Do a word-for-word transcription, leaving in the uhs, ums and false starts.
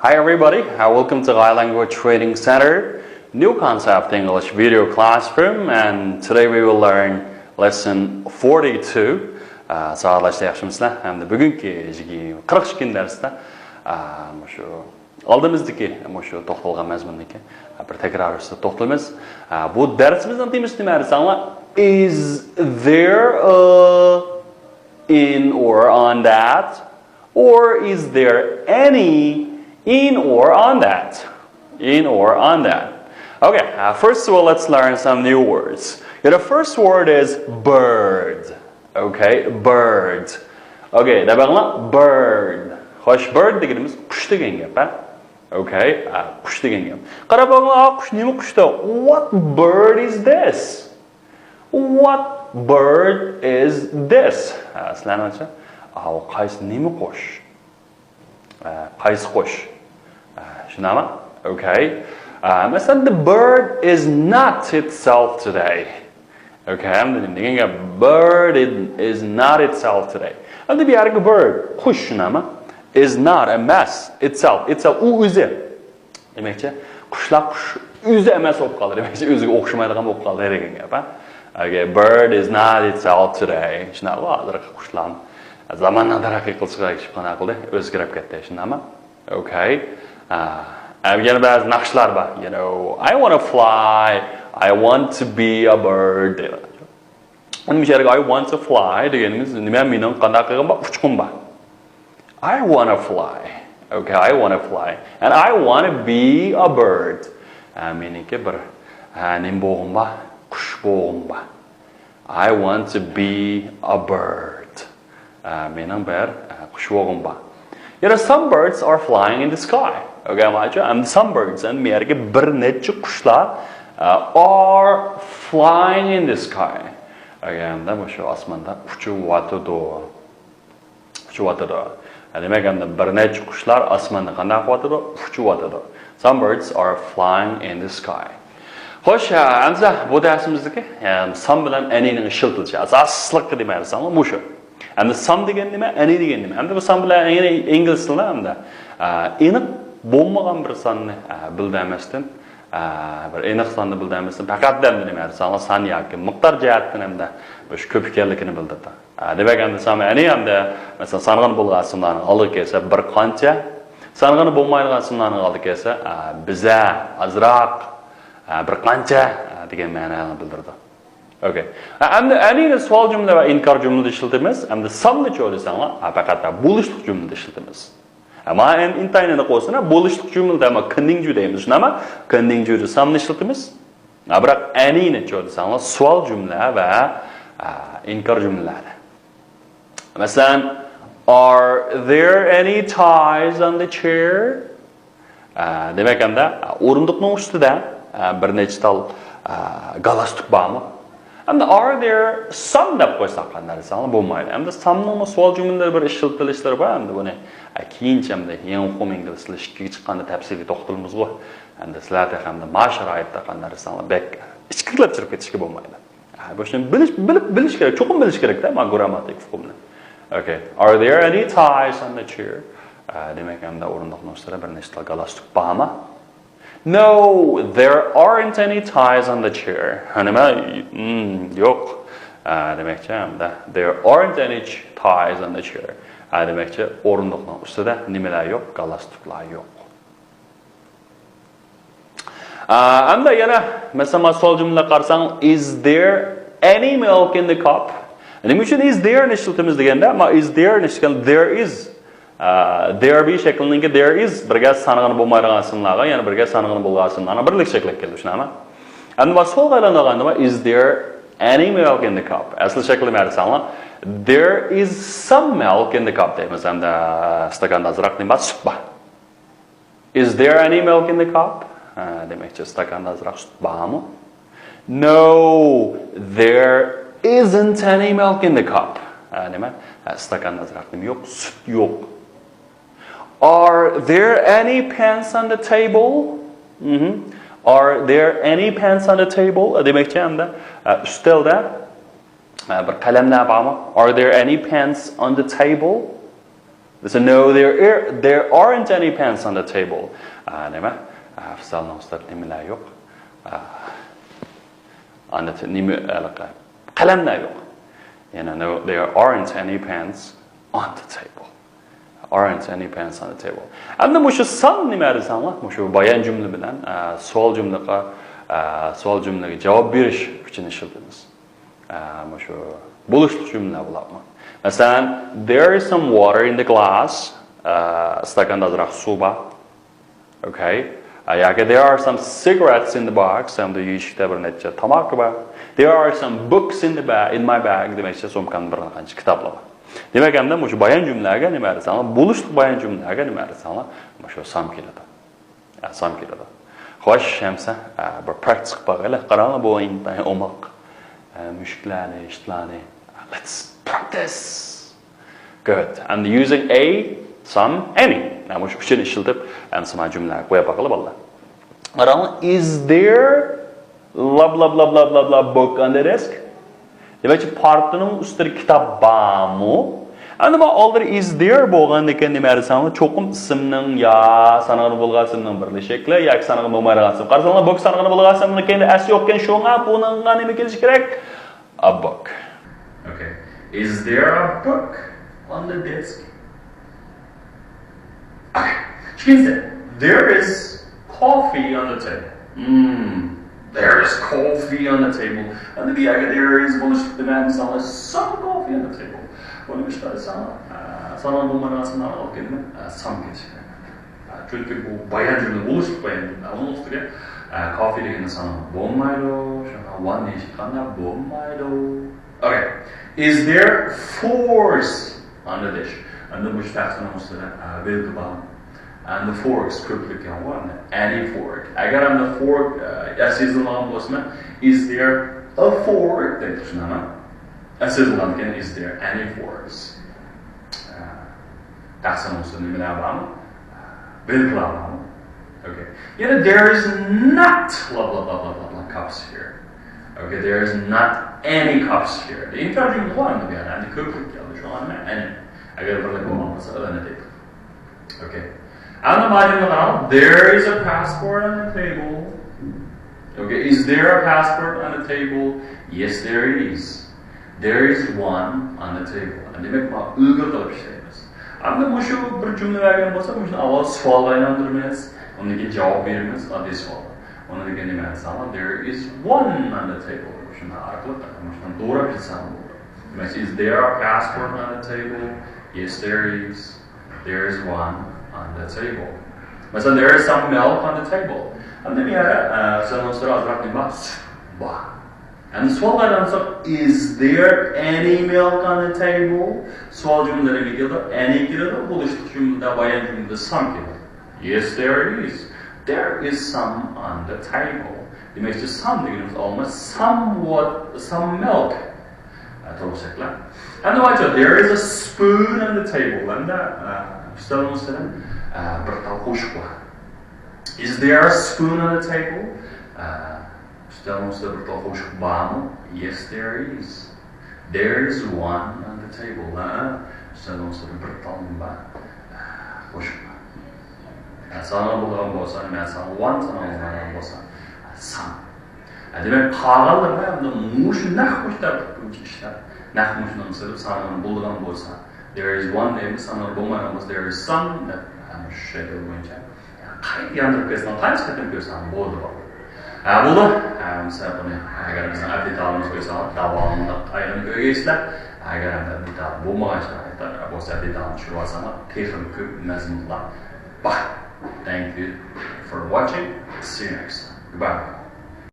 Hi everybody, uh, welcome to Thai Language Training Center, new concept English video classroom, and today we will learn lesson forty-two. Ә, сағалашта яхшымысызлар? Һәм дә бүгінгі жиги қырық ікінші дәрісте, ә, мушу алдымыздагы, мушу тоқталған мәзмүннікі, ә, бір тәкрар үсті тоқталмыз. Ә, bu дәрісіміздің темасы неме десеңлер? Is there a in or on that? Or is there any in or on that? In or on that? Okay, uh, first of all, let's learn some new words. Yeah, the first word is bird. Okay, bird. Okay, дәп алыңлар, bird. Хош, bird дегеніміз құш деген гәп, ә? Okay, ә, құш деген гәп. Қарап алыңлар, а, құш неме құшты? What bird is this? What bird is this? Ә, сілернің айтса, а, ол қайсы неме құш? Ә, қайсы құш? Ә, шынамы? Okay. Ә, мәселен, the bird is not itself today. Okay, әмді не деген гәп? Bird is not itself today. Әмді bu yergi bird, құш, шынамы? Is not, emas, itself, itself, u o'zi. Демекчи, құшлар құш өзі emas болып қалды. Демекчи, өзіге ұқсамайды болып қалды деген гәп, ә? Okay, bird is not itself today. Шынамы? Азырақ құшлар. Заманның тараққи қылышыға кішіп қана қылды. Өзгеріп кетті, шынамы? Okay. Ә, әм, yana бәзі нақышлар бар. You know, I want to fly, I want to be a bird. Әм, bu yerge I want to fly degenimiz, неме, менің қандай қылығым бар? Ұшқым бар. I want to fly. Okay, I want to fly. And I want to be a bird. Ә, менікі бір, ә, неме болғым бар? Құш болғым бар. I want to be a bird. Ә, менің бір, ә, құш болғым бар. You know, some birds are flying in the sky. Okay, мәлім, and some birds, and bu yerge bir нәче құшлар, ә, are flying in the sky. Okay, әмді мушу асманда ұшып атады. Ұшып атады. Ә, демек, әмді bir нәче құшлар асманда қандай қылып атады? Ұшып атады. Some birds are flying in the sky. Хош, ә, әмді bu дәрісіміздегі, ә, some bilan anyнің işletilishiі. Асаслықы неме десеңлер, мушу. Әмді some деген неме, any деген неме? Әмді bu some bilan any, ingliz tilinde әмді, ә, aniq болмаған bir sanны, ә, bildirmestен, ә, bir aniq sanны bildirmestен, пәкәт әмді неме десеңлер, сан яки miqdor cəhətden әмді şu көп ekenligini bildirdi. Ә, демек, әмді some any әмді, мәселен, санағаны болған сымларның алды кесе bir qancha, санағаны болмайдыған сымларның алды кесе, ә, biza, azıraq, ә, bir qancha, ә, деген мәнәні bildirdi. Okay. Ә, әмді anyны суал cümle ve inkar cümlede işletemiz, әмді someны чо десеңлер, ә, пәкәт болышлық cümlede işletemiz. Әмма en, intayını qoysa, болышлық cümlede, әмма континью дейміз, шынамы? Континьюде someны işletemiz. Ә, бірақ anyны чо десеңлер, суал cümle ve, ә, inkar cümlelerde. Мәселен, are there any ties on the chair? Ә, демек, әмді, ә, орындықның үстінде, ә, bir нәче tal, ә, галстук бармы? Әмді are there some деп қойсақ, қандай десеңлер, болмайды. Әмді someның sual cümlede bir işletilishlari бар, әмді бұны, ә, кейінше әмді еңі қом ingliz tili ikkiga chiqqanda tafsilga to'xtalamiz-ku. Әмді сілерде әмді ма sharoitda, қандай десеңлер, бек ichkilab chiqib ketishga болмайды. Ә, bu ishni bilish, bilib, bilish kerak, cho'qim bilish kerak-da, ma, grammatik uqumni. Okay. Are there any ties on the chair? Ә, демек, әмді орындықның үстінде bir нәче tal галстук бармы? No, there aren't any ties on the chair. Ә, неме? М, yo'q. Ә, демекчи, әмді there aren't any ch-, ties on the chair. Ә, демекчи, орындықның үстінде немелер yo'q, галстуклар yo'q. Ә, әмді yana, мәселен, sual cümlege qarasaң, is there any milk in the cup? Nima uchun is there ni ishlatamiz deganda, ma, is there ni ishlatgan, there is. Ә, there be shaklininki there is, birga sanag'ini bo'lmaydigan ismlarga, yana birga sanag'ini bo'lgan ismlarni birlik shaklga keldi, tushunami? Endi sualga aylanadigan nima, is there any milk in the cup? Asli shakli nima desanglar, there is some milk in the cup deymiz. Endi stakanda ozroq nima, sut bor. Is there any milk in the cup? Ha, demakchi, stakanda ozroq sut bormi? No, there isn't any milk in the cup. Ha, nima? Ha, stakanda ozroq nima yo'q? Sut yo'q. Are there any pens on the table? Mhm. Are there any pens on the table? Demakchi, endi, ha, ustalda, ha, bir qalamlar bormi? Are there any pens on the table? They said, "No, there, there aren't any pens on the table." ئا، نېمە؟ ئا، ئەپسانە ئۇستاد، نېمىلەر يوق؟ ئا، ئاندا نېمە، قەلەملەر يوق. يەنە، "No, there aren't any pens on the table." Aren't any pens on the table. ئەمدى مۇشۇ سام نېمە دېسەڭلار، مۇشۇ بايان جۈملە بىلەن، ئا، سوئال جۈملىگە، ئا، سوئال جۈملىگە جاۋاب بېرىش ئۈچۈن ئىشلىتىمىز. ئا، مۇشۇ بولۇشلۇق جۈملىلەر بولۇپمۇ. مەسىلەن، "There is some water in the glass." ئا، ئىستاكاندا ئازراق سۇ بار. Okay. ئا، ياكى "There are some cigarettes in the box." ھەمدە يېشىكتە بىر نەچچە تاماكا بار. "There are some books in the bag, in my bag." دېمەكچى، سومكامدا بىر قانچە كىتابلار بار. دېمەك، ئەمدى مۇشۇ بايان جۈملىلەرگە نېمە دېسەڭلار، بولۇشلۇق بايان جۈملىلەرگە نېمە دېسەڭلار، مۇشۇ سام كېلىدۇ. ئا، سام كېلىدۇ. خوش، ئەمسە، ئا، بىر practice قىلىپ باقايلى. قاراڭلار، بۇ ئىنتايىن ئوماق. ئا، مۈشۈكلەرنى، ئىتلارنى. Let's practice. Good. And using a, some, any. مۇشۇ ئۈچىنى ئىشلىتىپ، ئەمسە مانا جۈملە قويۇپ باقايلى، بالىلار. قاراڭلار، "Is there blah, blah, blah, blah, blah, blah book on the desk?" دېمەكچى، پارتىنىڭ ئۈستىدە كىتاب بارمۇ؟ ئەمدى مانا ئالدىدا "is there" بولغاندىكىن، نېمە دېسەڭلار، چوقۇم ئىسىمنىڭ يا سانىغىلى بولغان ئىسىمنىڭ بىرلىشىكلىرى ياكى سانىغىلى بولمايدىغان ئىسىم. قارىساڭلار، بۇك سانىغىلى بولغان ئىسىمنىڭ كەينىدە ئەس يوقكەن، شۇڭا بۇنىڭغا نېمە كېلىشى كېرەك؟ A book. Okay. Is there a book on the desk? Okay. She said, "There is coffee on the table." Hmm. "There is coffee on the table." And the there is بولۇشلۇق دېمەي، مىسالدا، "Some coffee on the table." بۇنى مۇشۇنداق دېسەڭ، ئە، سانىغىلى بولمايدىغان ئىسىمنى ئالغىلى كەلدىم، ئە، سام كېلىشى كېرەك. ئە، چۈنكى بۇ بايان جۈملە، بولۇشلۇق بايان جۈملە. ئۇنىڭ ئۈستىگە، ئە، coffee دېگەننى سانىغىلى بولمايدۇ. شۇڭا one نى ئېيتقاندا بولمايدۇ. Okay. Is there forks on the dish? ئەمدى مۇشۇ تەخسىنىڭ ئۈستىدە، ئە، بىلگە بار. And the forks كۆپلۈك يەنغۇ، ئەمدى any fork. ئەگەر ئەمدى fork، ئە، ئەس يېزىلمىغان بولسا، is there a fork دەپ چۈشىنەمەن. ئەس يېزىلغاندىكىن is there any forks. ئە، تەخسىنىڭ ئۈستىدە نېمىلەر بارمۇ؟ بىلگىلەر بارمۇ؟ Okay. يەنە there is not blah, blah, blah, blah, blah, blah cups here. Okay, there is not any cups here. ئىنكار جۈملە بار ئەمدى بۇ يەردە. ئەمدى كۆپلۈك كەلدى. شۇڭا نېمە؟ Any. ئەگەر بىرلىك بولغان بولسا، ئىلىنى دەيدۇ. Okay. ئەمدى مانا بۇنى قاراڭ. There is a passport on the table. Okay, is there a passport on the table? Yes, there is. There is one on the table. دېمەك، مانا ئۈلگە قىلىپ ئىشلەيمىز. ئەمدى مۇشۇ بىر جۈملە بەرگەن بولسا، مۇشۇنى ئاۋۋال سوئالغا ئايلاندۇرىمىز، ئۇندىن كېيىن جاۋاب بېرىمىز، ئاددىي سوئال. ئۇنىڭدىن كېيىن نېمە دېسەڭلار، there is one on the table. شۇنداق ئارقىلىق مۇشۇنى دوراپ يېزساڭ بولىدۇ. دېمەك، is there a passport on the table? Yes, there is. There is one on the table. مەسىلەن، there is some milk on the table. ئەمدى بۇ يەردە، ئە، سۆزنىڭ ئۈستىدە ئازراق نېمە بار؟ سۈت بار. ئەمدى سوئالغا ئايلانساق، is there any milk on the table? سوئال جۈملىلىرى نېمە كېلىدۇ؟ Any كېلىدۇ. بولۇشلۇق جۈملىدە، بايان جۈملىدە some كېلىدۇ. Yes, there is. There is some on the table. دېمەكچى، some دېگىنىمىز ئالما، somewhat, some milk. ئە، تولۇقسەكلەر. ئەمدى مانا، there is a spoon on the table. ئەمدى، ئە، ئۈستەلنىڭ ئۈستىدە، ئە، بىر تال قوشۇق بار. Is there a spoon on the table? ئە، ئۈستەلنىڭ ئۈستىدە بىر تال قوشۇق بارمۇ؟ Yes, there is. There is one on the table. ھە، ئۈستەلنىڭ ئۈستىدە بىر تال نېمە بار؟ ئە، قوشۇق بار. ئە، سانىغىلى بولىدىغان بولسا، مەن ساڭا one، سانىغىلى بولمايدىغان بولسا، ئە، some. ئە، دېمەك، قالغانلىرىنى ئەمدى مۇشۇ نەق مۇشۇ تەرتىپتە ئىشلەپ، نەق مۇشۇنىڭ سېلىپ سانىغىلى بولىدىغان بولسا، there is one دەيمىز، سانىغىلى بولمايدىغان بولسا، there is some دەپ، ئە، مۇشۇ شەكىل بويىچە قايتا ياندۇرۇپ كۆرسەڭ، قانچە قېتىم كۆرسەڭ بولىدۇ. ھە، بولدى. ھە، مىسال بۇنى، ئەگەر بىزنىڭ ئەپ دېتالىمىزنى قويساڭلار، داۋاملىق ئايرىم كۆرگەيسىلەر. ئەگەر ئەپ دېتال بولمىغان شارائىتتا بولسا، ئەپ دېتالنى چۈشۈرۈۋالساڭلار، تېخىمۇ كۆپ مەزمۇنلار بار. Thank you for watching. See you next time. Goodbye.